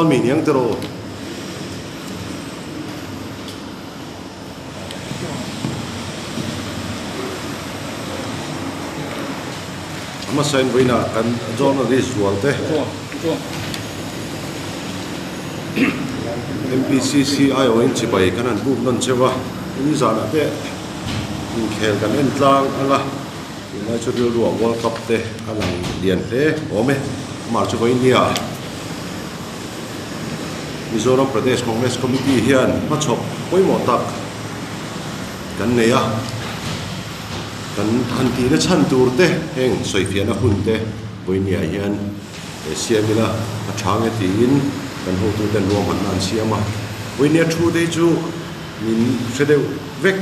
Mi niang te rawh u. A hmasa in vawiinah kan journalist rual te MPCC aiawhin chibai kan han buk nawn cheu a, ni zanah te inkhel kan en tlang ang a, tunlai chu rilruah World Cup te a lang lian hle awm e, amah chu vawiin nia. Mizoram Pradesh Congress Committee hian hmachhawp pawimawh tak kan nei a, kan han tihna chhan tur te heng sawifiahna hun te vawinia hian siam ila a tha nge tiin kan hotuten ruahmanna an siam a. Vawinia thu te hi chu min hre deuh vek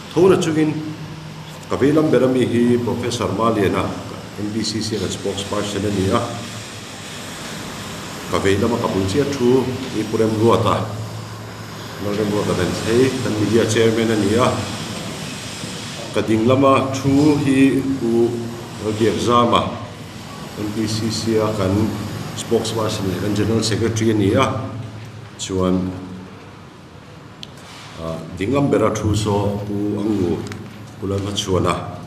tho na chungin ka veilam ber ami hi Professor Maliana MPCC a kan spokesperson a ni a. Ka vei lama ka bul chiah thu i Pu Remruata, Lalremruata Venthei, kan media chairman a ni a. Ka ding lama thu hi Pu Lalbiakzama, MPCC a kan spokesperson leh kan general secretary a ni a. Chuan ding lam bera thu saw Pu Angu, Pu Lalhmachhuana,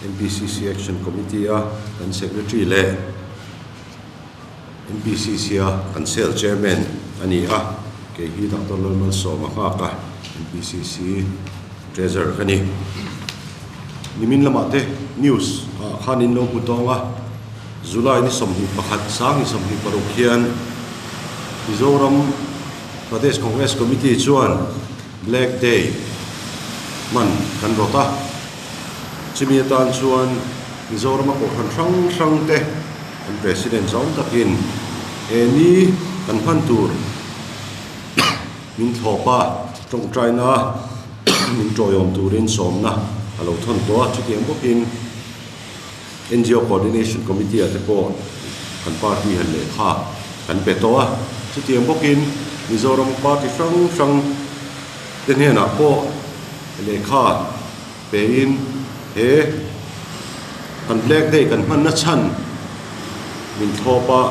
MPCC Action Committee a kan Secretary leh MPCC a kan Cell Chairman a ni a, kei hi Doctor Lalmalsawma nghak a MPCC Treasurer ka ni. Nimin lamah te news ah khan in lo hmu tawng a, July ni 21 sang ni 26 hian Mizoram Pradesh Congress Committee chuan Black Day hman kan rawt a. Chumi atan chuan Mizorama kohhran hrang hrang te an President zawng takin he ni kan hman tur min thlawp a, tawngtaina min tawiawm turin sawmna a lo thawn tawh a, chutiang bawkin NGO Coordination Committee ah te pawh kan party han lehkha kan pe tawh a, chutiang bawkin Mizoram party hrang hrang te hnenah pawh lehkha pein he kan Black Day kan hmanna chhan min thlawp a,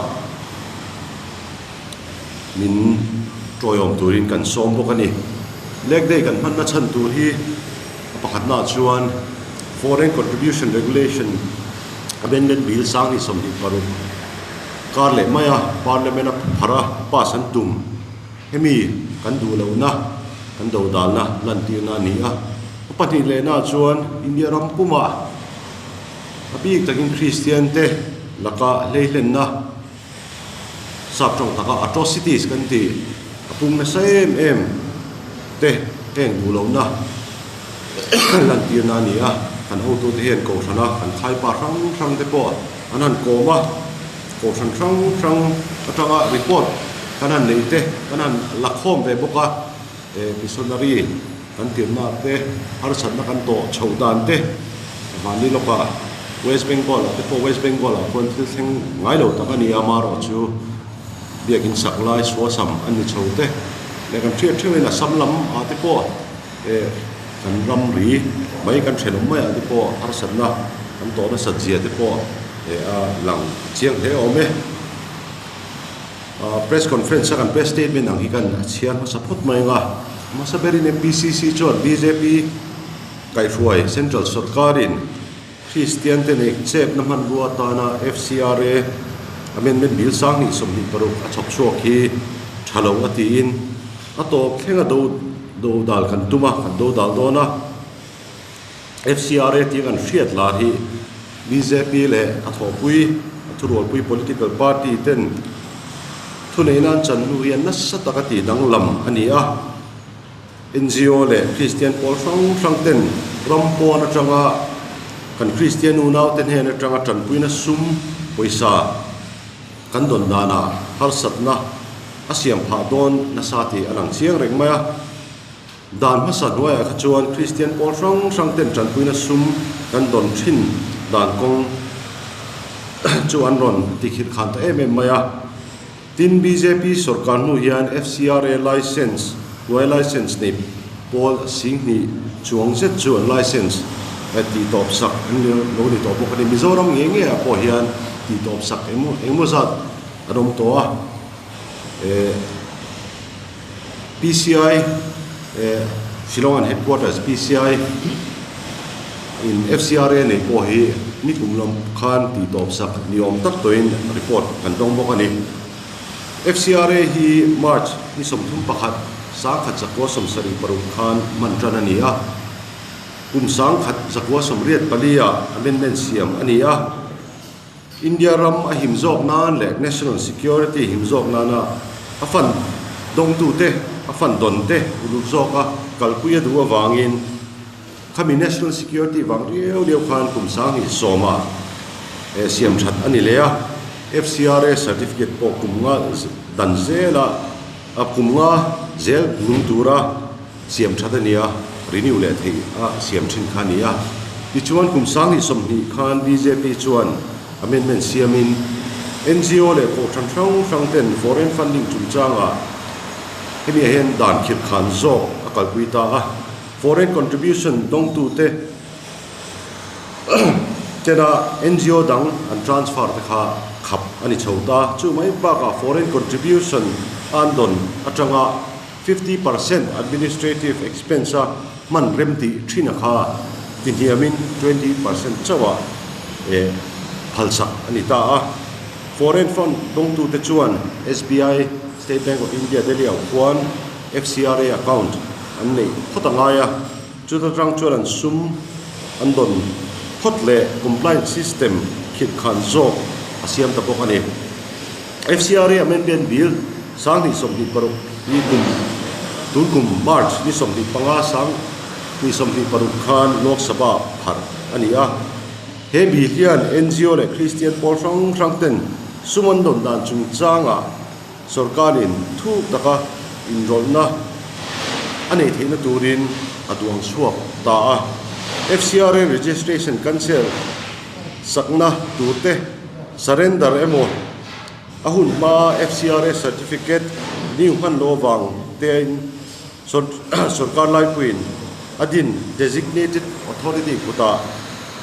min tawiawm turin kan sawm bawk a ni. Black Day kan hmanna chhan tur hi a pakhatnaah chuan Foreign Contribution Regulation Amendment Bill 2026 kar leh maia Parliament a phar a pass an tum. Hemi kan duh lohna, kan dodalna lantirna a ni a. A pahnih lehnaah chuan India ram pumah a bik takin Kristian te laka hleihlenna, sap tawng taka atrocities kan tih, a pung nasa em em te heng duh lohna lantirna a ni a. Kan hotute hian kohhrana kan khaipa hrang hrang te pawh an han kawm a. Kohhran hrang hrang atanga report kan han neih te kan han la khawm ve bawk a, missionary kan tirna te harsatna kan tawh chhoh dan te mahni lawkah West Bengal ah te pawh West Bengal ah khuan thil thleng ngai lo tak a ni a, amaherawh chu biakin sak lai suasam a ni chho te leh kan hriat theuhin Assam lam ah te pawh kan ramri mai kan thenawm mai ah te pawh harsatna kan tawh nasat zia te pawh a lang chiang hle awm e. Press conference a kan press statement ang hi kan chhiar hmasa phawt mai ang a, hmasa berin MPCC chuan bjp kaihhruai central sawrkarin Kristian te neih chepna hmanrua atana FCRA amendment bill 2026 a chhawp chhuak hi tha lo a tiin a tawp thlenga do do dal kan tum a, kan do dal dawn a. FCRA tia kan hriat lar hi bjp leh a thawhpui, a thurualpui political party ten thuneihna an chan hnu hian nasa taka tih danglam a ni a. NGO leh Kristian pawl hrang hrang ten ram pawn atanga kan Kristian unau te hnen atanga tanpuina sum pawisa kan dawn danah harsatna a siam phah dawn nasa tih a lang chiang reng mai a. Dan hmasa hnuaiah kha chuan Kristian pawl hrang hrang ten tanpuina sum kan dawn thin dan kawng chu an rawn tikhirh khan ta em em mai a. Tin, bjp sorkar hnu hian FCRA licence hnuai licence nei pawl 2000 chuang zet chu an licence tih tawp sak an lo ni tawh bawk a ni. Mizoram ngei ngeiah pawh hian tih tawp sak engemaw zat an awm tawh a. PCI Shillong an headquarters PCI in FCRA nei pawh hi nikum lam khan tih tawp sak ni awm tak tawhin report kan dawng bawk a ni. FCRA hi March ni 31 1976 khan hman tan a ni a, kum 1984 ah amendment siam a ni a. India ram a him zawk nan leh national security him zawk nana a fund dawngtute, a fund dawnte uluk zawka kalpui a duh avangin khami national security vang riau riau khan kum 2010 ah siam that a ni leh a. FCRA certificate pawh kum nga dan zela a kum nga zel nung tura siam that a ni a, renew leh theih a siam thin kha a ni a. Tichuan kum 2020 khan bjp chuan amendment siamin NGO leh kohhran hrang hrang ten foreign funding chungchangah hemi ah hian dan khirh khan zawk a kalpui ta a. Foreign contribution dawngtute tena NGO dang an transfer te kha khap a ni chho ta. Chu mai bakah foreign contribution an dawn atanga 50% administrative expense a hman rem tih thin a kha tihniamin 20% chauh ah phalsak a ni ta a. Foreign fund dawngtute chuan SBI, State Bank of India, Delhi ah khuan FCRA account an neih phawt a ngai a, chuta tang chuan an sum an dawn phawt leh compliance system khirh khan zawk a siam ta bawk a ni. FCRA Amendment Bill 2026 hi kum tun kum March ni 25 2026 khan Lok Sabha pharh a ni a. He bill hian NGO leh Kristian pawl hrang hrang ten sum an dawn dan chungchangah sorkarin thuk taka inrawlhna a neih theihna turin a duang chhuak ta a. FCRA registration cancel sakna turte surrender emaw a hun hmaa FCRA certificate new hman loh avang tein sorkar laipuiin a din designated authority kutah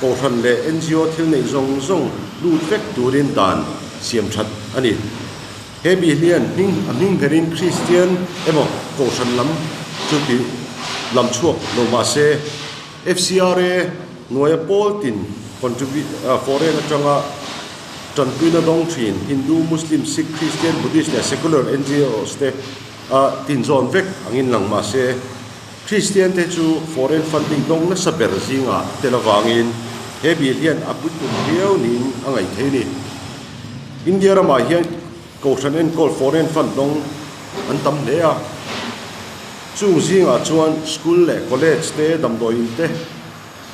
kohhran leh NGO thil neih zawng zawng lut vek turin dan siam that a ni. He bill hian hming a hming berin Kristian emaw kohhran lam chu tih lam chhuak lo mah se FCRA hnuaia pawl tin contribute foreign atanga tanpuina dawng thin Hindu, Muslim, Sikh, Christian, Buddhist leh secular NGOs te a tinzawn vek angin lang mah se Kristian te chu foreign funding dawng nasa ber zingah tel avangin he bill hian a puitpum viau niin a ngaih thei a ni. India ramah hian kohhran enkawl foreign fund dawng an tam hle a, chung zingah chuan school leh college te, damdawiin te,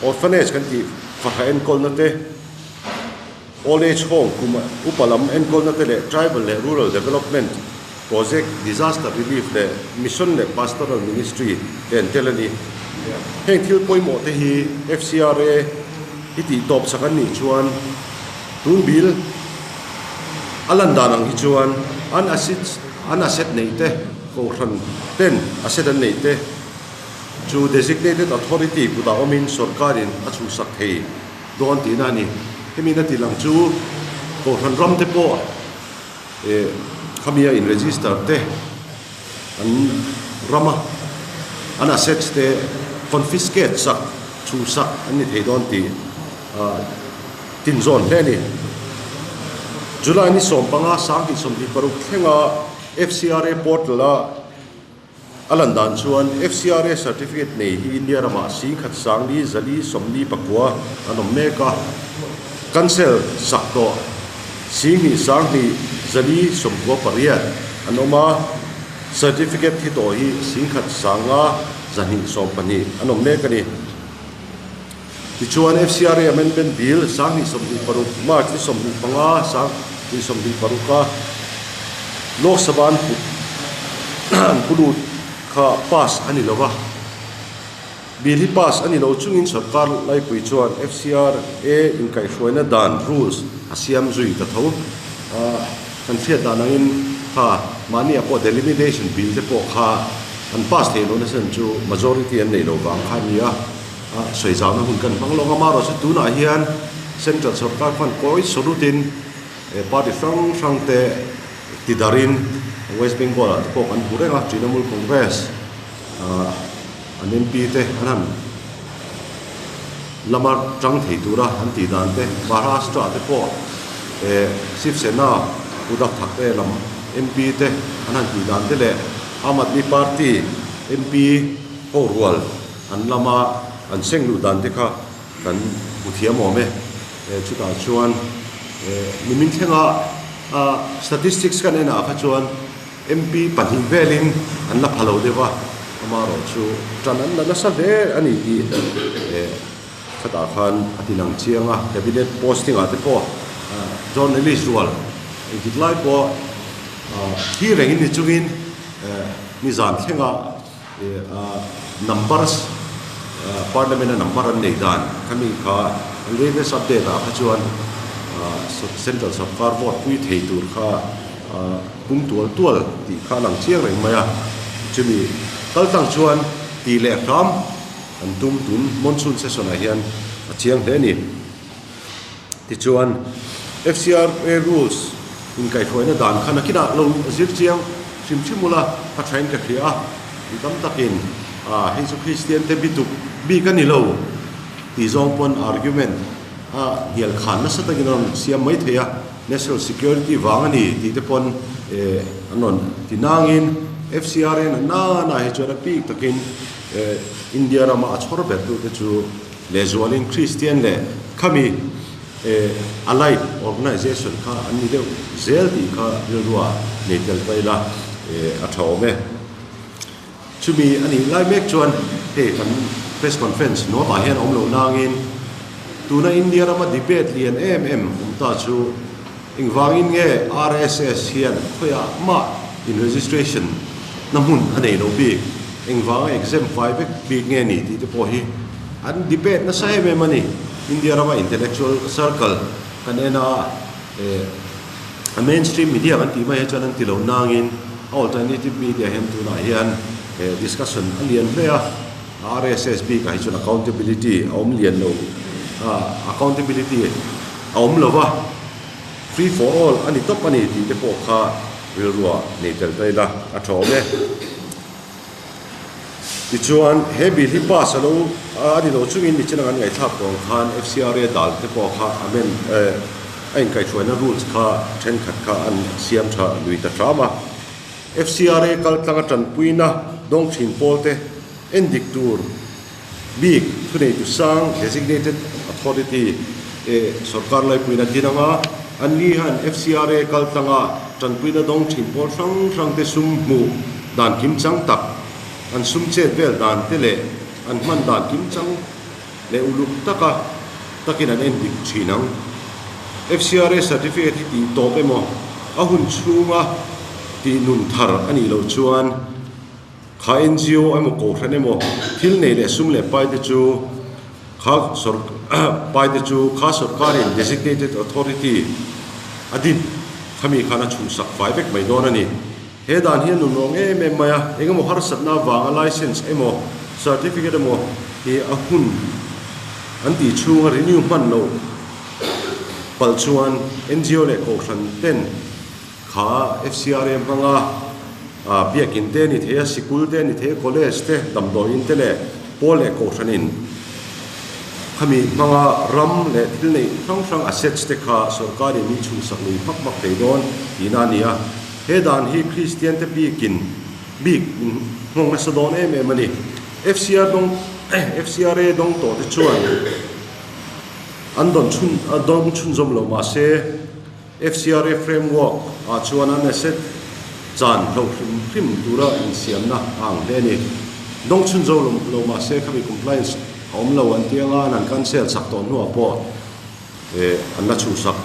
orphanage kan tih fahra enkawlna te, old age home kum upa lam enkawlna te leh tribal leh rural development project, disaster relief leh mission leh pastoral ministry te an tel a ni. Heng thil pawimawh te hi FCRA hi tih tawp chak an nih chuan tun bil a lan dan ang hi chuan an asset an asset neih te kohhran ten asset an neih te chu designated authority kutah awmin sorkarin a chhuhsak thei dawn tihna a ni. Hemi na tih lang chu kohhran ram te pawh eh khami a in register te an rama an assets te confiscate sak chhuhsak an ni thei dawn tih ah tinzawn hle a ni. July ni 15 2026 thlenga FCRA portal a A lan dan chuan FCRA certificate nei hi India ramah 10,000 sangli zali 49 an awm mek a, cancel sak tawh 2 sang hnih zali 98 an awm a, certificate thi tawh hi 10,000 sanga 212 an awm mek a ni. Tichuan FCRA Amendment Bill 2026 March ni 25 2026 a Lok Sabha an put an pu lut kha pass a ni lo va. Bill hi pass a ni lo chungin sorkar laipui chuan FCRA inkaihhruaina dan rules a siam zui ta tho. Kan hriat dan angin kha mahni ah pawh delimitation bill te pawh kha an pass theih lohna chhan chu majority an neih loh vang kha a ni a. Sawi zauhna hun kan hmang lawng a, amaherawhchu chu tunah hian Central sorkar khuan kawi sawrutin party hrang hrang te ti darin West Bengal ah te pawh kan hmu reng a, Trinamool Congress ah an MP te an han lama tang thei tura an tih dan te, Maharashtra ah te pawh eh Shiv Sena Uddhav Thackeray lam MP te an han tih dan te leh Aam Aadmi Party MP ho rual an lama an seng luh dan te kha kan hmu thiam awm e. Chutah chuan nimin thlenga statistics kan enah kha chuan MP pahnih velin an la pha lo deuh a, amaherawh chu tan an la nasa hle a ni tih khatah khan a ti lang chiang a. Cabinet posting ah te pawh journalist rual engtik lai pawh thi rengin ni chungin nizan thlenga Numbers, Parliament a number an nei dan khami kha latest update ah kha chuan Central Sarkar vote pui thei tur kha pung tual tual tih kha a lang chiang reng mai a. Chumi kal tlang chuan tih leh hram an tum tun monsoon session ah hian a chiang hle a ni. Tichuan FCRA rules inkaihhruaina dan kha nakinah lo zir chiang hrim hrim ula a thain ka hria a, mi tam takin hei chu Kristian te bituk bik a ni lo tih zawng pawn argument a hnial khan nasa takin a rawn siam mai thei a, national security vang a ni tih te pawn an rawn ti nangin FCRA na nana hi chuan a bik takin India rama a chhawr ber tute chu Lehzualin Kristian leh khami allied organization kha an ni deuh zel tih kha rilrua nei tel ta ila a tha awm e. Chumi a nih lai mek chuan hei kan press conference nuamah hian awm loh nangin tuna India rama debate lian em em awm ta chu engvangin nge RSS hian khawiah mah in registration na hmun a nei lo bik, engvanga exam fai vek bik nge ni tih te pawh hi an debate nasa em em a ni. India rama intellectual circle kan en a, eh a mainstream media kan tih mai hi chuan an ti lo nangin a alternative media hian tunah hian eh discussion a lian hle a, RSS bikah hi chuan accountability a awm lian lo, accountability a awm lo va, free for all a ni tawp a ni tih te pawh kha rilruah nei tel ta ila a tha awm e. Tichuan, he bill hi pass a lo a ni lo chungin nichina kan ngaihthlak tawh ang khan FCRA dal te pawh kha amend a inkaihhruaina rules kha thenkhat kha an siam tha lui ta hram a. FCRA kal tlanga tanpuina dawng thin pawl te endik tur bik thuneitu sang designated authority sorkar laipuina din anga an ni hian FCRA kal tlanga tanpuina dawng thin pawl hrang hrang te sum hmuh dan kimchang tak, an sum chet vel dan te leh an hman dan kimchang leh uluk taka takin an endik thin ang. FCRA certificate hi tih tawp emaw a hun chhunga tih nun thar a nih loh chuan, Kha NGO emaw kohhran emaw thil nei leh sum leh pai te chu kha pai te chu kha sorkarin designated authority a din khami khan a chhuhsak fai vek mai dawn a ni. He dan hi a nun awng em em mai a, engemaw harsatna avanga license emaw certificate emaw hi a hun an tih chhunga renew hman loh palh chuan NGO leh kohhran ten Kha FCRA hmanga biakin te a ni thei a, sikul te a ni thei a, college te, damdawiin te leh pawl leh kohhranin khami hmanga ram leh thil neih hrang hrang assets te kha sorkarin min chhuhsak lui hmak hmak thei dawn tihna a ni a. He dan hi Kristian te bikin bik min nghawng nasa dawn em em a ni. FCR dawng FCRA dawng tawh te chuan an dawn chhun dawng chhunzawm lo mahse, FCRA framework ah chuan an asset chan hlo hrim hrim tura insiamna a ang hle a ni. Dawng chhun zo lo mah se khami compliance a awm lo an ti anga an han cancel sak tawh hnuah pawh an la chhuhsak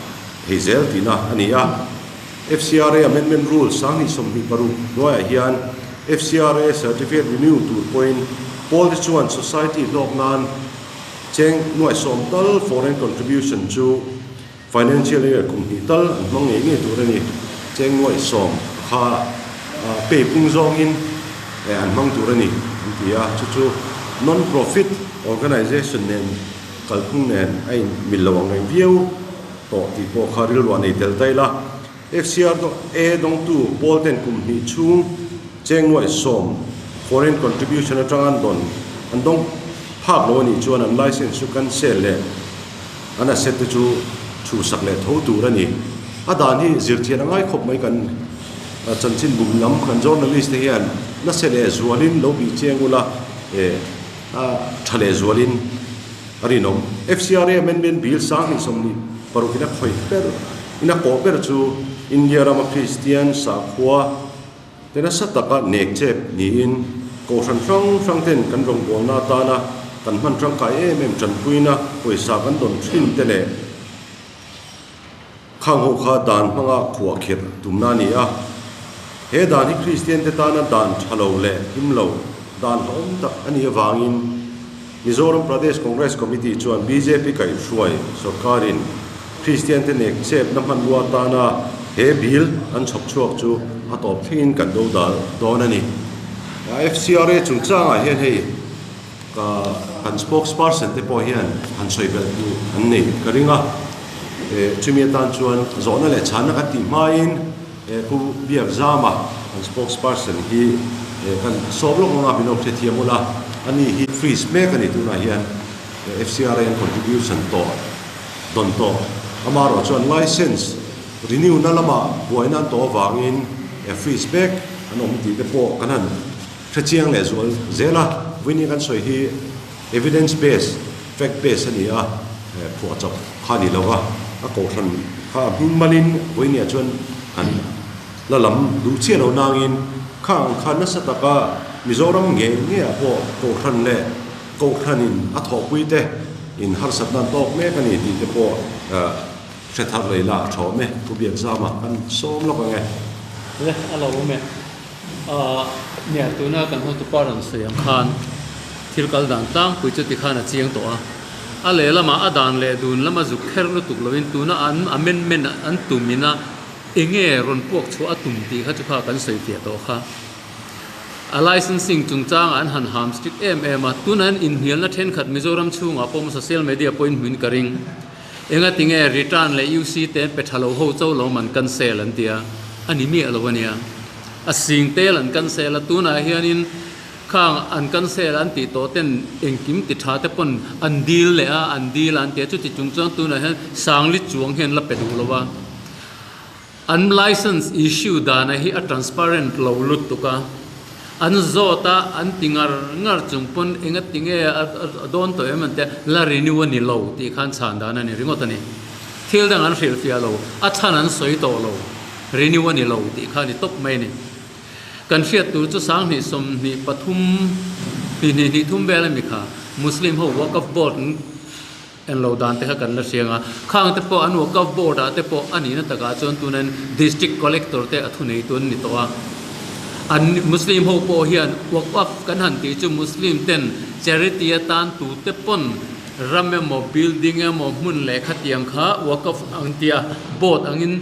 thei zel tihna a ni a. FCRA Amendment Rule 2026 hnuaiah hian FCRA certificate renew tur pawhin pawl te chuan society hlawk nan cheng nuaih sawm tal foreign contribution chu Financial year kum hnih tal an hmang ngei ngei tur a ni. Cheng nuaih sawm kha pay pung zawngin an hmang tur a ni an ti a, chu chu non-profit organization nen kalphung nen a in mil lo ang reng viau tawh tih pawh kha rilruah nei tel ta ila. FCRA dawngtu pawl ten kum hnih chhung cheng nuaih sawm foreign contribution atanga an dawn an dawng phak lo a nih chuan an license chu cancel leh an asset te chu chhuhsak leh tho tur a ni. A dan hi zirchian a ngai khawp mai kan chanchin bum lam kan journalist te hian nasa leh zualin lo bih chiang ula eh a tha leh zualin a rinawm. FCRA Amendment Bill 2026 in a khawih ber in a kawh ber chu India rama Kristian sakhua te nasa taka nek chep niin Kohhran hrang hrang ten kan rawngbawlna atana kan hman tangkai em em tanpuina pawisa kan dawn thin te leh Khang ho kha dan hmanga khuah khirh tumna a ni a. He dan hi Kristian te tana dan tha lo leh him lo, dan hlauhawm tak a nih avangin Mizoram Pradesh Congress Committee chuan bjp kaihhruai sorkarin Kristian te nek chepna hmanrua atana he bill an chhawp chhuak chu a tawp thlengin kan do dal dawn a ni. FCRA chungchangah hian hei Ka kan spokesperson te pawh hian han sawi belh duh an nei ka ring a, chumi atan chuan zawhna leh chhanna kan tih hmain Pu Biakzama kan spokesperson hi kan sawm lawk anga min lo hrethiam ula, ani hi freeze mek a ni tunah hian FCRA an contribution tawh dawn tawh amaherawh chuan license renew na lamah buaina an tawh avangin freeze mek an awm tih te pawh kan han Hrechiang leh zual zel a, vawiin kan sawi hi evidence base, fact base a ni a, phuah chawp kha a ni lo va, a kohhran kha a hming malin vawiin ah chuan kan la lam duh chiah lo nangin kha ang kha nasa taka Mizoram ngei ngei ah pawh kohhran leh kohhranin a thawhpui te in harsatna an tawk mek a ni tih te pawh hre thar lei la a tha awm e, Pu Biakzama kan sawm lawk ang e. Le, a lo awm e. Nia, tuna kan hotupa rawn sawi ang khan thil kal dan tlangpui chu tikhan a chiang tawh a. A lehlamah a dan leh dun lama zuk kher lutuk lovin tuna an amendment an tum ina enge rawn puak chhuah a tum tih kha chu kha kan sawi fiah tawh kha. A licensing chungchangah an han ham strict em em a, tuna an inhnialna thenkhat Mizoram chhungah pawh social media pawhin hmuin ka ring. Engatinge return leh UC te an pe tha lo ho cho lo man cancel an tia, a ni miah lo ania. A sing tel an cancel a, tunah hianin khang an cancel an tih tawh ten engkim ti tha te pawn an dil leh a, an dil a an tia, chuti chung chuan tunah hian sangli chuang hian la pe duh lo a. An license issue dana hi a transparent lo lutuk a, an zawt a, an ti ngar ngar chung pawn enga ti nge a dawn tawh em an tia, la renew a ni lo tih khan chhan dan a ni ringawt a ni. Thil dang an hrilhfiah lo, a chhan an sawi tawh lo, renew a ni lo tih kha a ni tawp mai a ni. Kan hriat tur chu 2023 hnih hnih hnih thum vel a mi kha, Muslim ho Waqf Board En lo dan te kha kan la hriang a, khang te pawh an Waqf Board ah te pawh a nihna takah chuan tunin District Collector te a thunei tu an ni tawh a. An Muslim ho pawh hian Waqf kan han tih chu Muslim ten charity atan tu te pawn ram emaw building emaw hmun leh khatiang kha Waqf ang tia board angin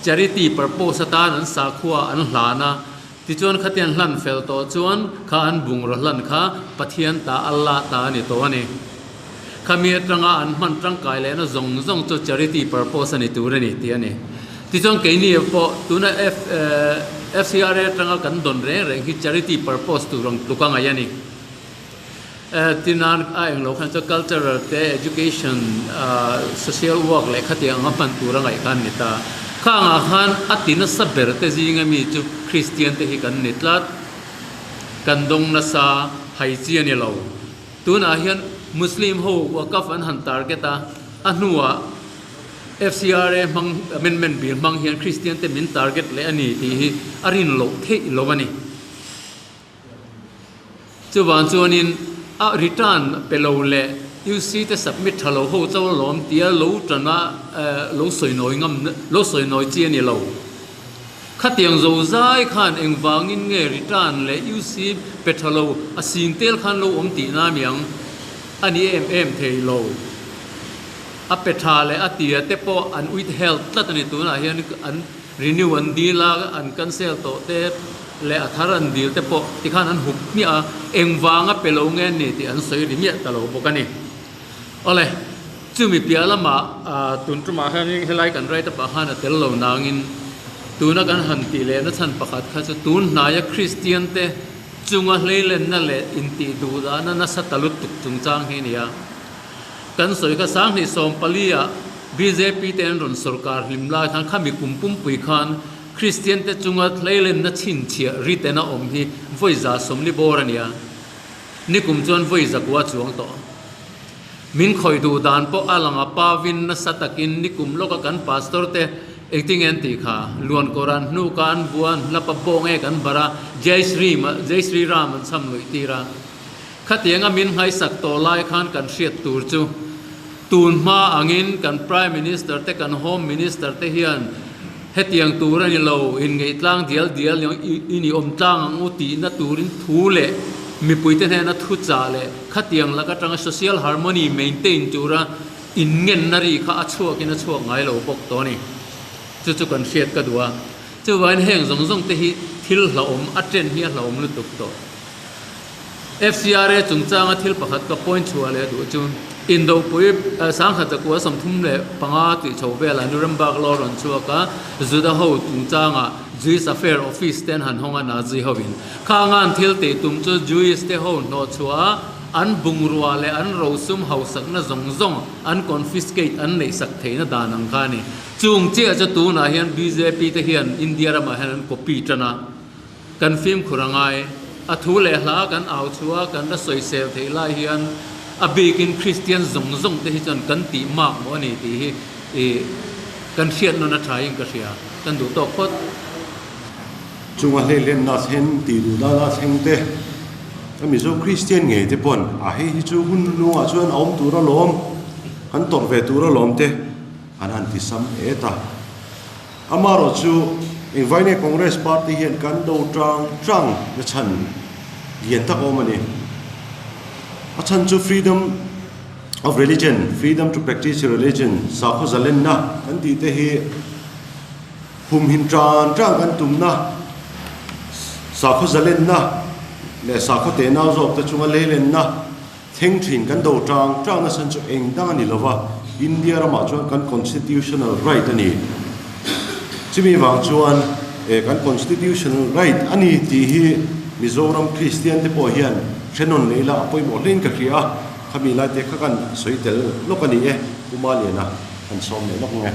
charity purpose atan an sakhua an hlan a. Tichuan khatiang hlan fel tawh chuan kha an bungraw hlan kha Pathian ta Allah ta a ni tawh a ni. Khami atanga an hman tangkai lehna zawng zawng chu charity purpose a ni tur a ni tih a ni. Tichuan keini pawh tuna FCRA atanga kan dawn reng reng hi charity purpose tur ang tluk a ngaih a ni. Tinan a englo khan chuan cultural te, education, social work leh khatiang anga hman tur a ngaih khan a ni ta. Khangah khan a ti nasa ber te zinga mi chu Kristian te hi kan ni tlat. Kan dawng nasa hai chi a ni lo. Tunah hian Muslim ho Waqf an han target a, a hnuah FCRA hmang amendment bill hmang hian Christian te min target leh a ni tih hi a rin loh theih lo a ni. Chuvang chuanin a return pe lo leh UC te submit tha lo ho cho alawm tia lo tana lo sawi nawi ngam lo sawi nawi chi a ni lo. Khatiang zo zai khan engvangin nge return leh UC pe tha lo a sing tel khan lo awm tih na miang a ni em em thei lo. A pe tha leh a tia te pawh an withheld tlat a ni tunah hian an renew an dil a an cancel tawh te leh a thar an dil te pawh tikhan an hup hmiah a engvanga pe lo nge ni tih an sawi ri miah ta lo bawk a ni. Awle, chumi piah lamah tun tumah hian helai kan write up ah khan a tel lo nangin. Tuna kan han tih lehna chhan pakhat kha chu tun hnaia Kristian te chunga hleilenna leh intih duhdahna nasa ta lutuk chungchang hi a ni a. Kan sawi kha 2014 ah bjp te an rawn sawrkar hlim lai khan khami kum pumpui khan Kristian te chunga hleilenna chhinchhiah ritena awm hi vawi 140 bawr a ni a. Nikum chuan vawi zakua chuang tawh. Min khawih duh dan pawh a lang a, Pavin nasa takin nikum lawka kan pastor te engtinge an tih kha, Luan Koran hnu ka an buan hlapa bawng ek an barh a, Jai Shri Jai Shri Ram an chham luih tir a. Khatianga min nghaisak tawh lai khan kan hriat tur chu tun hma angin kan Prime Minister te kan Home Minister te hian hetiang tur a ni lo, inngeihtlang dial dial in i awm tlang ang u tihna turin thu leh mipuite hnena thu chah leh Khatiang lak atanga social harmony maintain tura inngenna ri kha a chhuakin a chhuak ngai lo bawk tawh a ni. Chu chu kan hriat ka duh a. Chuvangin heng zawng zawng te hi thil hlauhawm a trend hi a hlauhawm lutuk tawh. FCRA chungchanga thil pakhat ka point chhuah leh duh chu Indopui 1935 tih chho velah Nuremberg law rawn chhuak a, Juda ho chungchanga Jewish Affair Office te an han hawng a Nazi hovin. Khangan thil tih tum chu Jewish te ho hnawh chhuah a, an bungrua leh an rosum hausakna zawng zawng an confiscate an neihsak theihna dan ang kha a ni. Chung chiah chu tunah hian bjp te hian India ramah hian an copy tan a, kan fimkhur a ngai. A thu leh hla kan au chhuah a, kan la sawisel theih lai hian a bikin Kristian zawng zawng te hi chuan kan tih mak maw a ni tih hi ih kan hriat nawn a thain ka hria, kan duh tawk phawt. Chunga hleihlenna thleng tih duh dana thleng te, a Mizo Kristian ngei te pawn a hei hi chu hun hnungah chuan a awm tur alawm, kan tawrh ve tur alawm te an han ti sam et a. Amaherawh chu engvaine Congress party hian kan do tang tang na chhan lian tak a awm a ni. A chhan chu freedom of religion, freedom to practice your religion, sakhaw zalenna kan tih te hi, Humhin tan tan kan tumna sakhaw zalenna leh sakhaw tehnau zawkte chunga leilenna thleng thin kan do tang tang nasa chu eng dang a ni lova, India ramah chuan kan constitutional right a ni. Chumi vang chuan eh kan constitutional right a ni tih hi Mizoram Kristian te pawh hian hrenawn leh ila a pawimawh hlein ka hria a, khami lai te kha kan sawi tel lawk a ni e, Pu Maliana kan sawm leh lawk nge.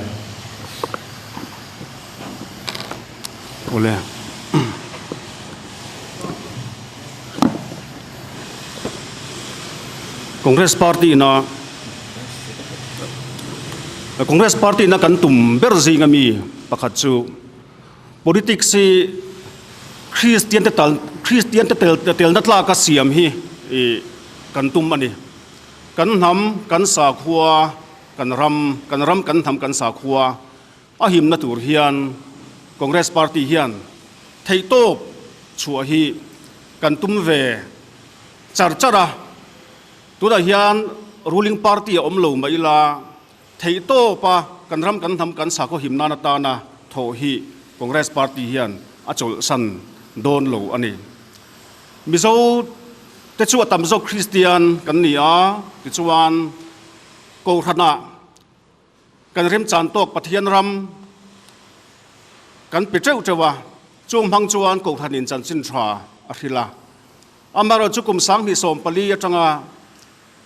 Awle. Congress Party na Congress Party na kan tum ber zinga mi pakhat chu politics hi Christian te tal Christian te tel telna tlaka siam hi i kan tum ani. Kan hnam kan sakhua Kan ram, kan ram, kan hnam, kan sakhua a himna tur hian Congress Party hian theihtawp chhuah hi kan tum ve char char a. Tunah hian ruling party a awm lo mai ila, theihtawpa kan ram, kan hnam, kan sakhaw him nan atana thawh hi Congress Party hian a chawlhsan dawn lo a ni. Mizo te chu a tam zawk Kristian kan ni a, tichuan Kohhranah kan remchan tawk Pathian ram kan pe teuh teuh a, chung hmang chuan Kohhranin chanchin tha a hrilh a. Amaherawhchu chu kum 2014 atanga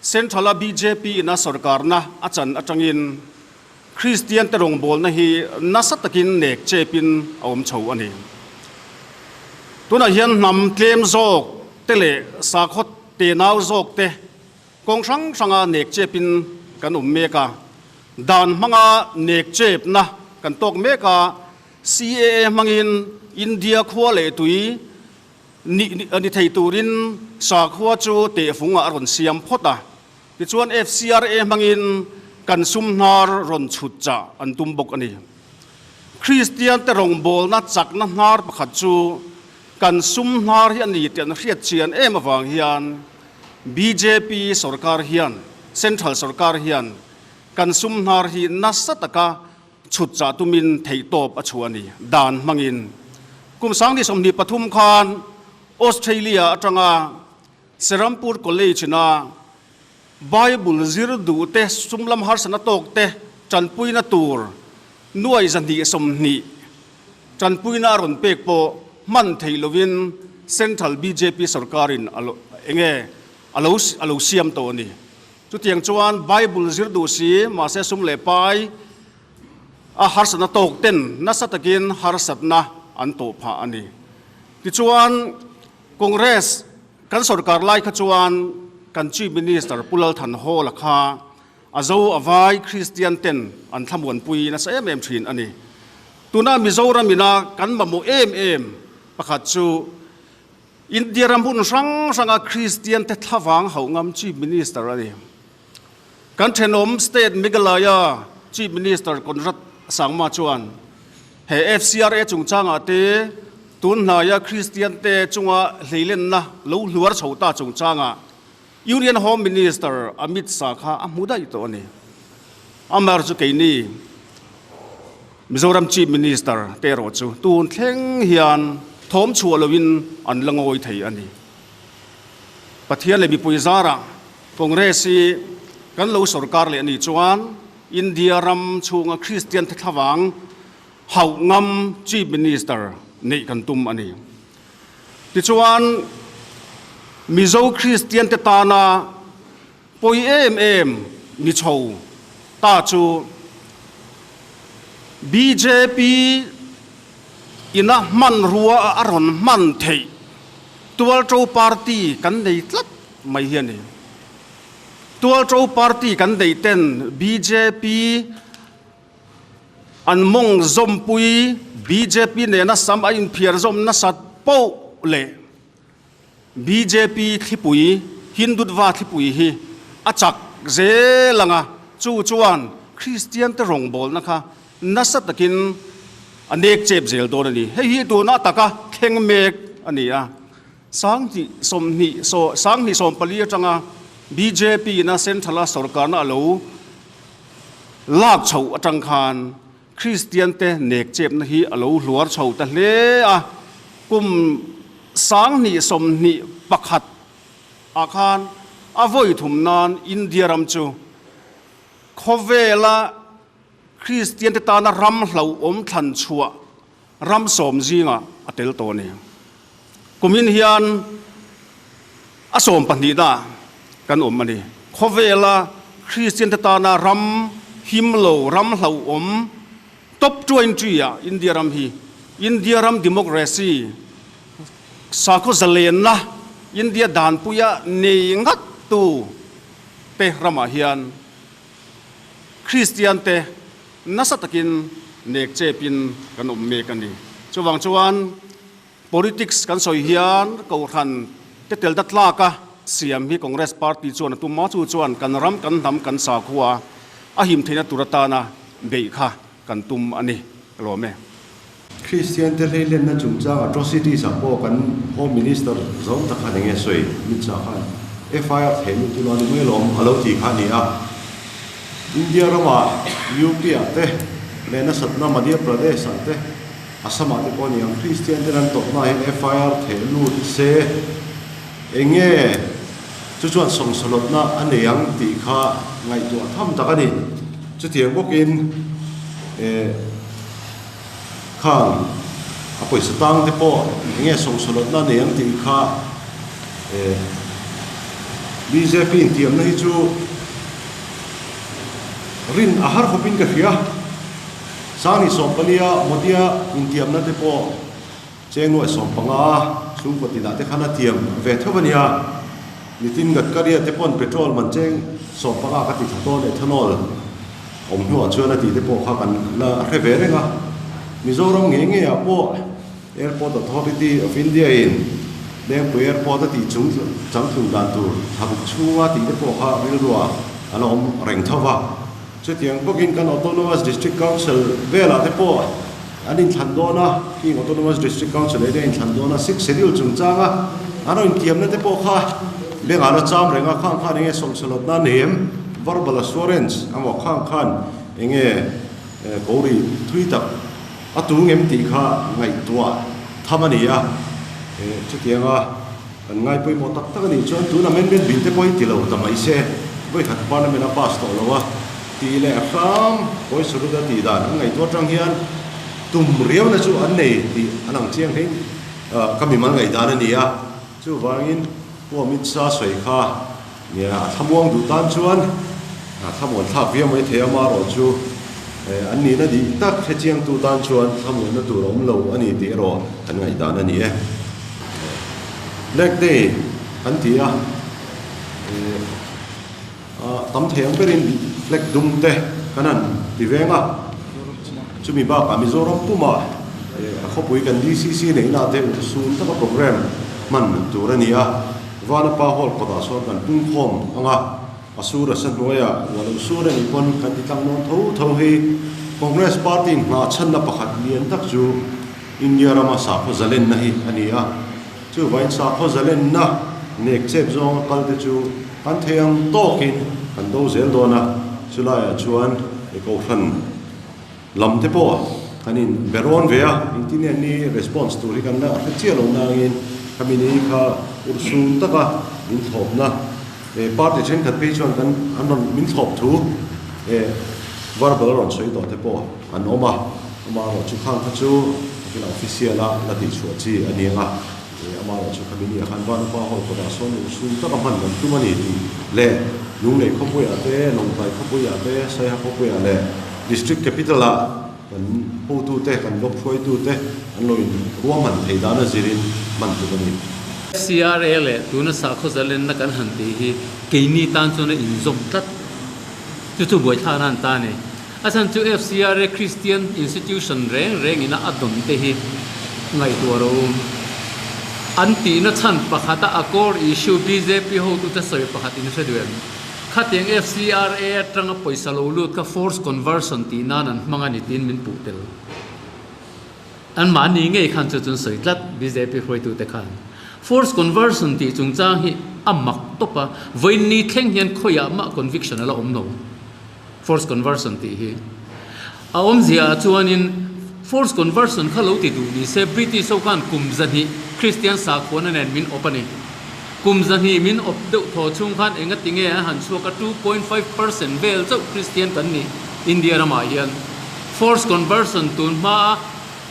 Central-a bjp ina sorkarna a chan atangin Kristian te rawngbawlna hi nasa takin nek chepin a awm chho a ni. Tunah hian hnam tlem zawk te leh sakhaw tenau zawk te Kawng hrang hranga nek chepin kan awm mek a, dan hmanga nek chepna kan tawk mek a, CAA hmangin India khua leh tui ni ni thei turin sakhua chu tehfungah a rawn siam phawt a, tichuan FCRA hmangin kan sum hnar rawn chhut chah an tum bawk a ni. Kristiante rawngbawlna chakna hnar pakhat chu kan sum hnar hi a ni tih an hriat chian em avang hian Bjp sorkar hian, Central sorkar hian kan sum hnar hi nasa taka chhut chah tumin theihtawp a chhuah a ni, dan hmangin. Kum 2023 khan Australia atanga Serampur College-na Bible zir duhte sum lam harsatna tawkte tanpuina tur nuai 220. tanpuina a rawn pek pawh hman theih lovin Central bjp sorkarin a lo enge a lo a lo siam tawh a ni. Chutiang chuan Bible zir duh si mahse sum leh pai a harsatna tawk ten nasa takin harsatna an tawh phah a ni. Tichuan Congress kan sorkar lai kha chuan kan Chief Minister Pu Lal Thanhawla kha a zo a vai Kristian ten an thlamuanpui nasa em em thin a ni. Tuna Mizoram ina kan mamawh em em pakhat chu India ram hun hrang hranga Kristian te thlavang hauh ngam Chief Minister a ni. Kan thenawm State Meghalaya Chief Minister Conrad Sangma chuan he FCRA chungchangah te tun hnaia Kristian te chunga hleilenna lo hluar chho ta chungchangah Union Home Minister Amit Shah kha a hmu daih tawh a ni. Amar chu keini Mizoram Chief Minister te erawh chu tun thleng hian thawm chhuah loin an la ngawi thei a ni. Pathian leh mipui zarah Congress hi kan lo sorkar leh a nih chuan India ram chhunga Kristian te thlavang hauh ngam Chief Minister neih kan tum a ni. Tichuan, Mizo Kristian te tana pawi em em ni chho ta chu bjp ina hmanrua a rawn hman theih Tualṭo Party kan nei tlat mai hi a ni. Tualṭo Party kan neih ten bjp An mawng zawmpui bjp nena sam a inphiar zawm nasat poh leh bjp thlipui, Hindutva thlipui hi a chak zel ang a, chu chuan Kristian te rawngbawlna kha nasa takin a nek chep zel dawn a ni. Hei hi tuna taka thleng mek a ni a, Sanghnih sawmhnih sanghnih sawmpali atanga bjp ina Central a sorkarna a lo Lak chhoh atang khan Kristiante nek chepna hi a lo hluar chho ta hle a, kum 2021 ah khan a vawi thum nan India ram chu khawvela Kristiante tana ram hlauhawm thlan chhuah ram sawm zingah a tel tawh a ni. Kumin hian a sawm pahnihna kan awm a ni. Khawvela Kristiante tana ram him lo, ram hlauhawm top 20 ah India ram hi India ram democracy, sakhaw zalenna, India danpuia nei ngat tu te ramah hian Kristiante Nasa takin nek chepin kan awm mek a ni. Chuvang chuan politics kan sawi hian Kohhran te tel ta tlaka siam hi Congress party chuan a tum a, chu chuan kan ram, kan hnam, kan sakhua a him theihna tur atana beih kha kan tum a ni. Ka lawm e. Kristian te hleilenna chungchang atrocities ah pawh kan Home Minister zo tak khan enge sawi Amit Shah khan FIR theih luh chu lo ni mai alawm a lo ti kha a ni a. India ramah UP ah te leh nasatna Madhya Pradesh ah te Assam ah te pawh a ni ang Kristian ten an tawpna ah hian FIR theih lut se enge chu chuan sawmsawlawtna a nei ang tih kha ngaihtuah tham tak a ni. Chutiang bawkin eh. Khang a pawisa tang te pawh enge sawmsawlawtna nei ang tih kha eh bjp intiamna hi chu rin a har khawpin ka hria. Sangni sawmpalia Modia intiamna te pawh chengnuai sawmpanga chhungkaw tinah te khan a tiam ve theuh a nia. Nitin Gadkari-a te pawn petrol man cheng sawmpanga ka ti thla tawn ethanol awm hnuah chuan a tih te pawh kha kan la hre ve reng a. Mizoram ngei ngeiah pawh Airport Authority of India in Lengpui Airport a tih chung changtlung dan tur thlaruk chhunga tih te pawh kha rilruah a la awm reng tho va. Chutiang bawkin kan Autonomous District Council velah te pawh an inthlan dawn a, King Autonomous District Council area inthlan dawn a, Sixth Schedule chungchanga an rawn intiamna te pawh kha bengah la cham reng a, khang khan enge sawmsawlawtna nei em, verbal assurance emaw khang khan enge kori thui tak a tung em tih kha ngaihtuah tham a ni a, chutianga kan ngai pawimawh tak tak a nih chuan tun amendment bill te pawh hi ti lo ta mai se, vawikhat parliament a pass tawh lo a. Tih leh hram Pawi Sarut a tih dan an ngaihtuah atang hian Tum riauna chu an nei tih a lang chiang hle ka mimal ngaihdan a ni a. Chuvangin Pu Amit Shah sawi kha nia a thlamuang duh tan chuan a thlamuan thlak viau mai thei a, amaherawh chu an nihna dih tak hrechiangtu tan chuan thlamuanna tur a awm lo a ni tih erawh kan ngaihdan a ni e. Black Day kan ti a, tam thei ang berin flag dum te kan han ti veng a, chumi bakah Mizoram pumah a khawpui kan DCC neihna te urhsun taka programme hman tur a ni a, Vanapa Hall kawtah sawn kan pungkhawm ang a, a sur a sa hnuaiah uah loh sur a nih pawn kan ti tlang nawn tho tho hi Congress party nghah chhanna pakhat lian tak chu India rama sakhaw zalenna hi a ni a. Chuvain sakhaw zalenna nek chep zawnga kal te chu kan thei ang tawkin kan do zel dawn a, chulaiah chuan i kohhran lam te pawh kan in be rawn ve a, engtin nge ni response tur hi kan la hre chiah lo nangin khami ni kha urhsun taka min thlawpna party thenkhat phei chuan kan an rawn min thlawp thu verbal a rawn sawi tawh te pawh an awm a. Amaherawh chu khang kha chu takin official a la tih chhuah chi a ni ang a, amaherawh chu khami ni ah khan Vanapa Hall kawtah sawn urhsun taka hman kan tum a ni tih leh Lunglei khawpuiah te, Lawngtlai khawpuiah te, Saiha khawpuiah leh District Capital ah kan hotute, kan block hruaitute an lo in ruahman thei dan a zirin hman tum a ni. FCRA leh tuna sakhaw zalenna kan han tih hi keini tan chuan a inzawm tlat. Chu chu buaithlakna an ta a ni. A chhan chu FCRA Christian institution reng reng ina a dawn te hi ngaihtuah ro um. An tihna chhan pakhata a core issue bjp hotute sawi pakhat in hre duh em? Khatiang FCRA atanga pawisa lo lut kha force conversion tih nan an hmang a ni tiin min puh tel. Anmahni ngei khan chu chun sawi tlat bjp hruaitute khan. Force conversion tih chungchang hi a mak tawp a, vawiinni thleng hian khawiah mah conviction a la awm lo. Force conversion tih hi a awmzia ah chuanin force conversion kha lo ti duh ni se British ho khan kum zahnih Christian sakhuana nen min awp a ni. Kum zahnih min awp deuh thaw chhung khan engati nge an han chhuak a 2.5% vel chauh Christian kan ni India ramah hian. Force conversion tun hma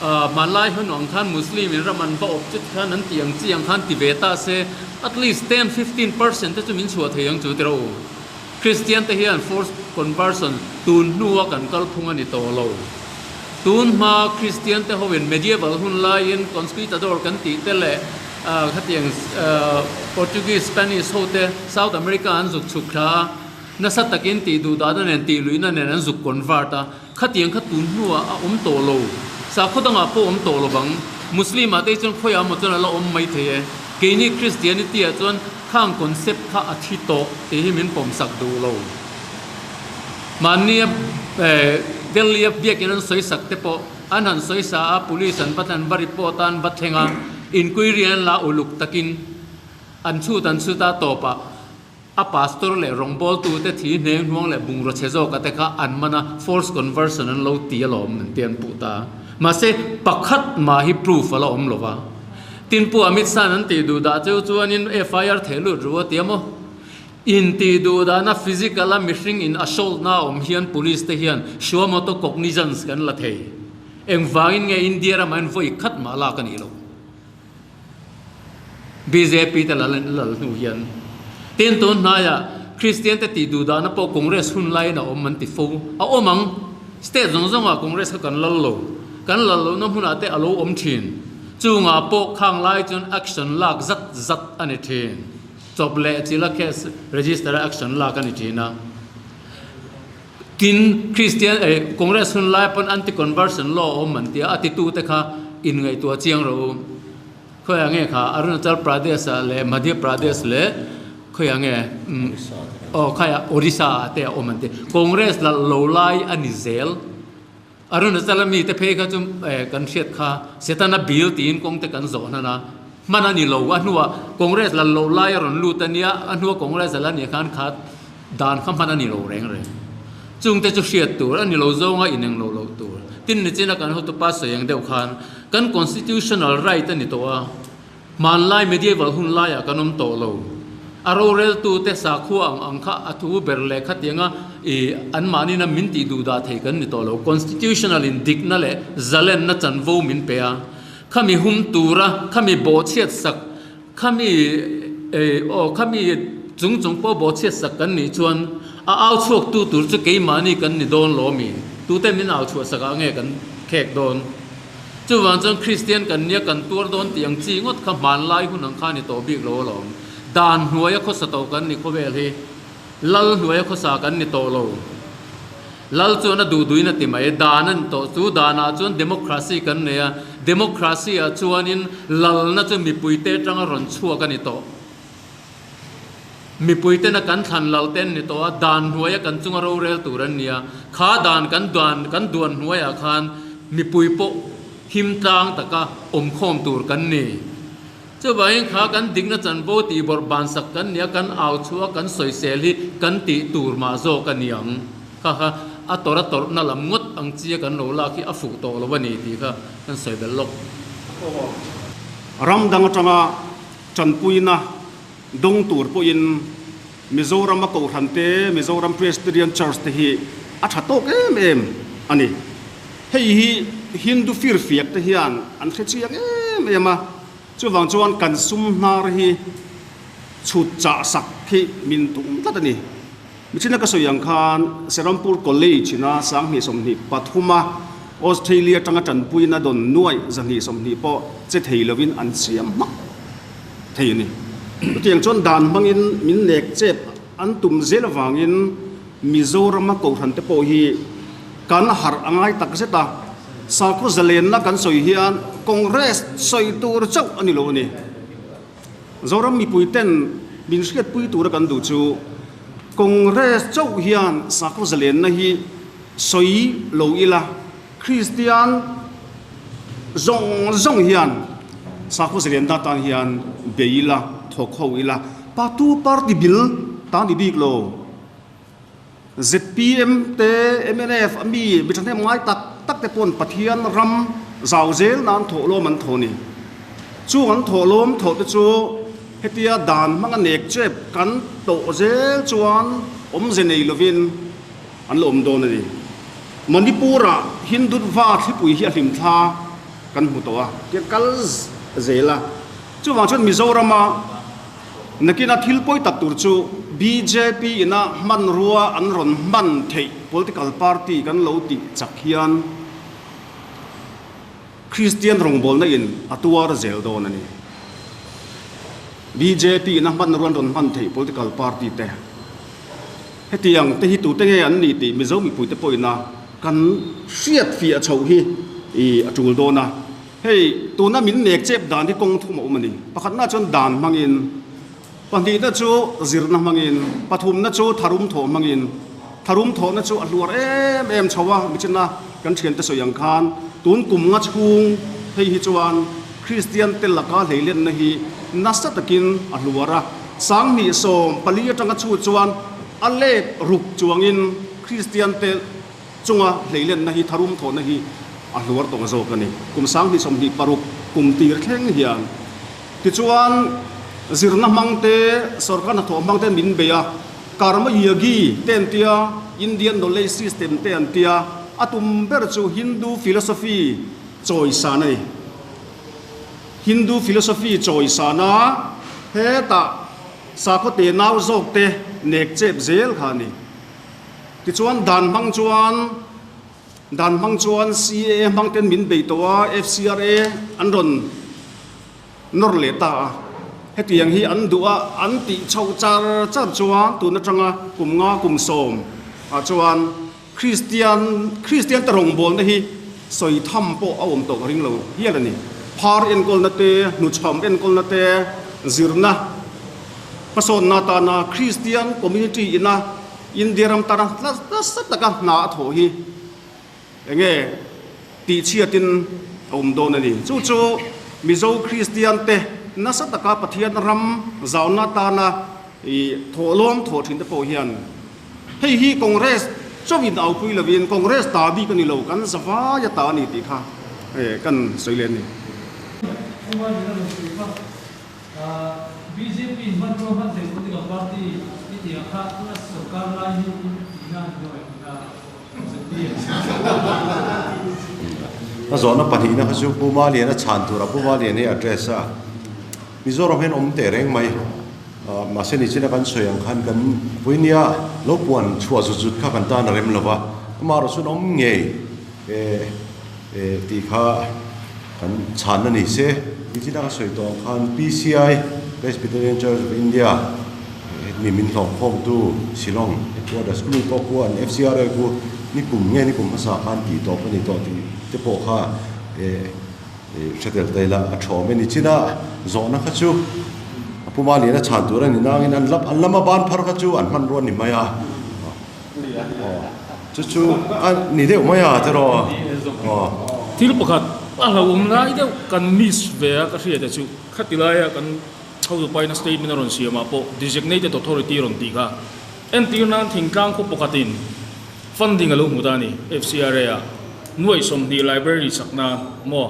a hmanlai hun ang khan Muslim in ram an va awp chut khan an tih ang chi ang khan ti ve ta se at least 10, 15% te chu min chhuah thei ang chu tiraw u. Kristian te hian force conversion tun hnua kan kalphung a ni tawh lo. Tun hma Kristian te hoin medieval hun laiin conquistador kan tih te leh khatiang Portuguese, Spanish ho te South America an zuk chhuk thla a, nasa takin tih duh dahna nen tih luihna nen an zuk convert a, khatiang kha tun hnuah a awm tawh lo. Sakhaw dangah pawh awm tawh lovang. Muslim ah te hi chuan khawiah maw chuan a la awm mai thei e. Keini Christianity ah chuan Khang concept kha a thi tawh tih hi min pawmsak duh lo. Mahnia Delhi a biakin an sawisak te pawh an han sawisa a, police an va an va report a, an va thleng a, inquiry an la uluk takin an chhut an chhut a, tawpah a pastor leh rawngbawltu te thi hneng hnuang leh bungraw chhe zawka te kha an man a, force conversion an lo ti alawm an ti an puh ta a. Mahse pakhat mah hi proof a la awm lo va. Tin Pu Amit Shah an tih duh dah cheu chuanin FIR theh lut ru a ti a maw? In tih duh dahna physical a mihring in assault na a awm hian police te hian suo moto cognizance kan la thei. Engvangin nge India ramah hian vawi khat mah lak a nih loh? Bjp te lal lal hnu hian. Tin tun hnaiah Christian te tih duh dahna pawh Congress hun laiin a awm an ti fo. A awm ang. State zawng zawngah Congress kha kan lal lo. Kan lal lohna hmunah te a lo awm thin. Chungah pawh khang lai chuan action lak zat zat a ni thin. Chawp leh chila case register a action lak a ni thin a. Tin, Christian eh Congress hun lai pawn anti conversion law a awm an tia, a titu te kha inngaihtuah chiang rawh u. Khawiah nge kha Arunachal Pradesh ah leh Madhya Pradesh leh khawiah nge aw khaiah Orissa ah te a awm an ti. Congress lal lo lai a ni zel. Arunachal a mite phei kha chu kan hriat kha Setana bill tiin kawng te kan zawh hnan a, hman a ni lo. A hnuah Congress lal loh lai a rawn lut a nia, a hnua Congress lal a nih khan kha dan kha hman a ni lo reng reng. Chungte chu hriat tur a ni lo zawnga ineng lo loh tur. Tin nichina kan hotupa sawi ang deuh khan kan constitutional right a ni tawh a, hmanlai medieval hun laiah kan awm tawh lo. A roreltute sakhua ang ang kha a thu ber leh khatianga i anmahnina min tih duh dah thei kan ni tawh lo. Constitutional in dikna leh zalenna chanvo min pe a, khami hum tura khami bawhchhiat sak khami aw khami chung chung pawh bawhchhiat sak kan nih chuan a au chhuak tu tur chu keimahni kan ni dawn lo mi? Tute min au chhuah sak ah nge kan khek dawn? Chuvang chuan Kristian kan nia kan tuar dawn tih ang chi ngawt kha hmanlai hun ang kha a ni tawh bik lo alawm. Dan hnuaia khawsa tawh kan ni khawvel hi. Lal hnuaia khawsa kan ni tawh lo. Lal chuan a duh duhin a ti mai. Dan a ni tawh. Chu danah chuan democracy kan nei a. Democracy ah chuanin lalna chu mipuite atanga rawn chhuak a ni tawh. Mipuitena kan thlan lal te an ni tawh a, dan hnuaia kan chunga rorel tur an ni a. Kha dan kan dan kan duan hnuaiah khan mipui pawh him tlang taka awmkhawm tur kan ni. Chuvangin kha kan dikna chanvo tih bawrh bansak kan ni a, kan au chhuah a, kan sawisel hi kan tih tur mah zawk a ni ang. Kha kha a tawrh a tawrhna lam ngawt ang chia kan lo lak hi a fuh tawh lo a ni tih kha kan sawi belh lawk. Ram dang atanga Tanpuina dawng tur pawhin Mizoram a Kohhran te, Mizoram Presbyterian Church te hi a tha tawk em em a ni. Hei hi Hindu firfiak te hian an hre chiang em em a, chuvang chuan kan sum hnar hi chhut chah sak hi min tum tlat a ni. Michina ka sawi ang khan Serampur College ina 2023 a Australia atanga tanpuina dawn nuaih 220 pawh che thei lovin an siam hmak thei a ni. Chutiang chuan dan hmangin min nek chep an tum zel avangin Mizorama Kohhran te pawh hi kan harh a ngai tak zet a, sakhaw zalenna kan sawi hian Congress sawi tur chauh a ni lo a ni. Zoram mipuiten min hriatpui tura kan duh chu Congress chauh hian sakhaw zalenna hi sawi lo ila, Kristian zawng zawng hian sakhaw zalenna tan hian bei ila, thawk ho ila, patu party bil ta ni bik lo. Zpm te, mnf a mi mi thahnem ngai tak tak te pawn Pathian ram zau zel nan thawhlawm an thaw ni. Chung an thawhlawm thawh te chu hetia dan hmanga nek chep kan tawh zel chuan awmze nei lovin an la awm dawn a ni. Manipur-ah Hindutva thlipui hi a hlimthla kan hmu tawh a, tiang kal zel a. Chuvang chuan Mizorama Nakina thil pawi tak tur chu bjp ina hmanrua an rawn hman theih political party kan lo tih chak hian Kristian rawngbawlna in a tuar zel dawn a ni. Bjp ina hmanrua an rawn hman theih political party te hetiang te hi tute nge an nih tih Mizo mipuite pawhina kan hriat fiah chhoh hi a tul dawn a. Hei, tuna min nek chep dan hi kawng thum a awm a ni. Pakhatna chuan dan hmangin, pahnihna chu zirna hmangin, pathumna chu tharum thawh hmangin. Tharum thawhna chu a hluar em em chho a, michina kan thiante sawi ang khan tun kum nga chhung hei hi chuan Kristian te laka hleilenna hi nasa takin a hluar a. 2014 atanga chhut chuan a let ruk chuangin Kristian te chunga hleilenna hi tharum thawhna hi a hluar tawng zawk a ni. Kum 2026 kum tir thleng hian tichuan zirna hmang te, sorkar hnathawh hmang te min bei a, Karma Yogi te an tia, Indian Knowledge System te an tia, a tum ber chu Hindu philosophy chawisan a ni. Hindu philosophy chawisan a, hetah sakhaw te nau zawk te nek chep zel kha a ni. Tichuan dan hmang chuan dan hmang chuan CAA hmang ten min bei tawh a, FCRA an rawn nawr leh ta a. Hetiang hi an duh a, an tih chhoh char char chuan tun atanga kum nga kum 10 ah chuan Kristian Kristian te rawngbawlna hi sawi tham pawh a awm tawh ka ring lo hial a ni. Phar enkawlna te, hnuchham enkawlna te, zirna hmasawnna atana Kristian community ina India ram tana nasa taka hna a thawh hi enge tihchhiatin a awm dawn a ni. Chu chu Mizo Kristian te nasa taka Pathian ram zauna atana thawhlawm thawh thin te pawh hian hei hi Congress chauhin aupui lovin Congress ta bik a ni lo, kan zavaia ta a ni tih kha kan sawi leh a ni. Bjp in hmanrua hman thei political party i tih ang kha tuna sorkar lai hi in tihna a ni dawn em tihna zpm. A zawhna pahnihna kha chu Pu Maliana chhan tura Pu Malian hi address a Mizoram hian awm teh reng mai. Mahse nichina kan sawi ang khan kan vawinia lo puan chhuah zut zut kha kan tan a rem lo va, amaherawh chuan awm ngei tih kha kan chhanna ni se. Nichina ka sawi tawh ang khan PCI, Presbyterian Church of India, mi min hlawmkhawmtu Shillong headquarters mi pawh khu an FCRA khu nikum nge nikum hmasa khan tih tawp a ni tawh tih te pawh kha Hre tel ta ila a thawm e nichina zawhna kha chu a puma lian a chhan tur a ni nangin an lap an lama ban phar kha chu an hmanrua ni mai a chu chu a ni deuh mai a tiraw aw. Thil pakhat a hlauhawm lai deuh kan miss ve a ka hriat a chu khati laia kan hotupaina statement a rawn siam ah pawh designated authority a rawn tih kha entir nan thingtlang khaw pakhatin Funding a lo hmu ta a ni, FCRA ah nuaih 20 library sak nan maw?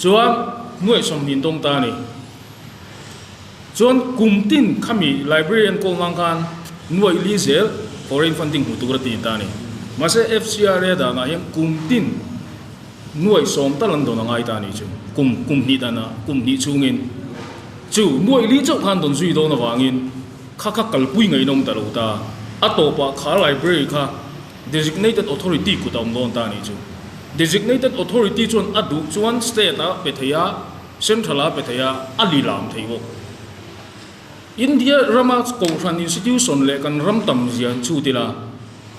Chuan nuaih 20 an dawng ta a ni. Chuan kum tin khami library an kawl hmang khan nuaih li zel foreign funding hmu tur a ti ta a ni. Mahse FCRA danah hian kum tin nuaih 10 tal an dawn a ngai ta a ni chu. Kum kum hnih danah kum hnih chhungin chu nuaih li chauh khan dawn zui dawn avangin Kha kha kalpui ngaihnawm ta lo ta. A tawpah kha library kha designated authority kut a awm dawn ta a nih chu. Designated authority chuan a duh chuan state a pe thei a, central a pe thei a, a li lam thei bawk. India rama kohhran institution leh kan ram tam zia an chhut ila,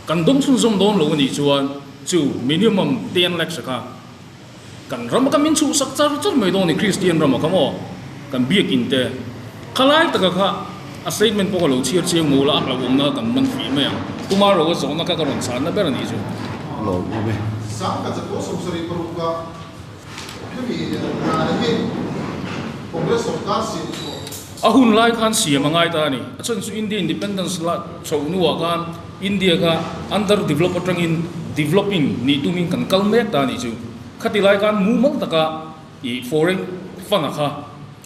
kan dawng chhunzawm dawn lo a nih chuan chu minimum 10 lakhs a kha Kan rama ka min chhuhsak char char mai dawn ni Kristian rama kha maw kan biakin te khalai taka kha a statement pawh ka lo chhiar chiang maw la a hlauhawmna kha kan man fih mai ang Kumar Roa zawhna kha ka rawn chhanna ber a nih chu. Lawm awm e. Sangkhat zakua 75 a hemi hna hi Congress sorkar siam chhuah. A hun lai khan siam a ngai ta a ni. A chhan chu India independence la chhoh hnuah khan India kha under develop atangin developing nih tumin kan kal mek ta a nih chu. Khati lai khan mumal taka ih foreign fund a kha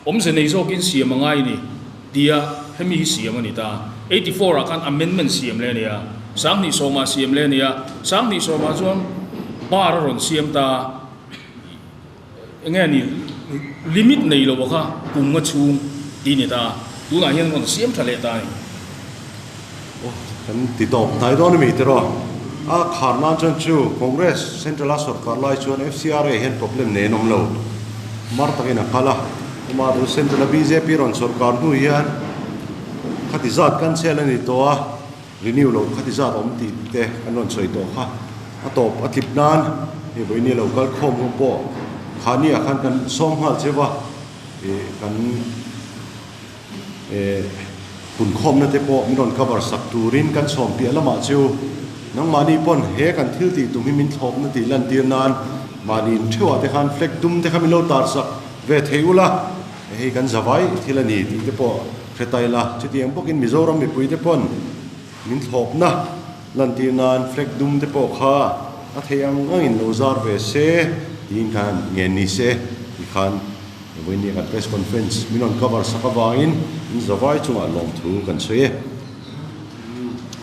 awmze nei zawkin siam a ngai a ni tia hemi hi siam a ni ta. 84 ah khan amendment siam leh a ni a, 2010 ah siam leh a ni a, 2010 ah chuan bar a rawn siam ta. Enge a ni limit nei lo kha kum nga chhung tih ni ta, tunah hian rawn siam tha leh ta a ni. Aw kan ti tawp hnai dawn a mi tiraw? A khar nan chuan chu Congress Central a sorkar lai chuan FCRA hian problem nei an awm lo. Mar takin a kal a, amah chu Central a bjp rawn sorkar hnu hian khati zat cancel a ni tawh a, Renew lo khati zat awm tih te an rawn sawi tawh kha. A tawp a tlip nan hei vawiin lo kal khawm ho pawh khani ah khan kan sawm nghal cheu a, ih kan eh punkhawmna te pawh min rawn cover sak turin kan sawm piah lamah chu nangmahni pawn he kan thil tih tum hi min thlawpna tih lantir nan mahni in theuhah te khan flag dum te kha min lo tar sak ve thei ula. Hei kan zavai thil a ni tih te pawh hre ta ila, chutiang bawkin Mizoram mipui te pawn min thlawpna lantir nan flag dum te pawh kha a theih ang angin lo zar ve se tiin khan ngen ni se ti khan vawiin nia kan press conference min rawn cover sak avangin in zavai chungah lawmthu kan sawi e.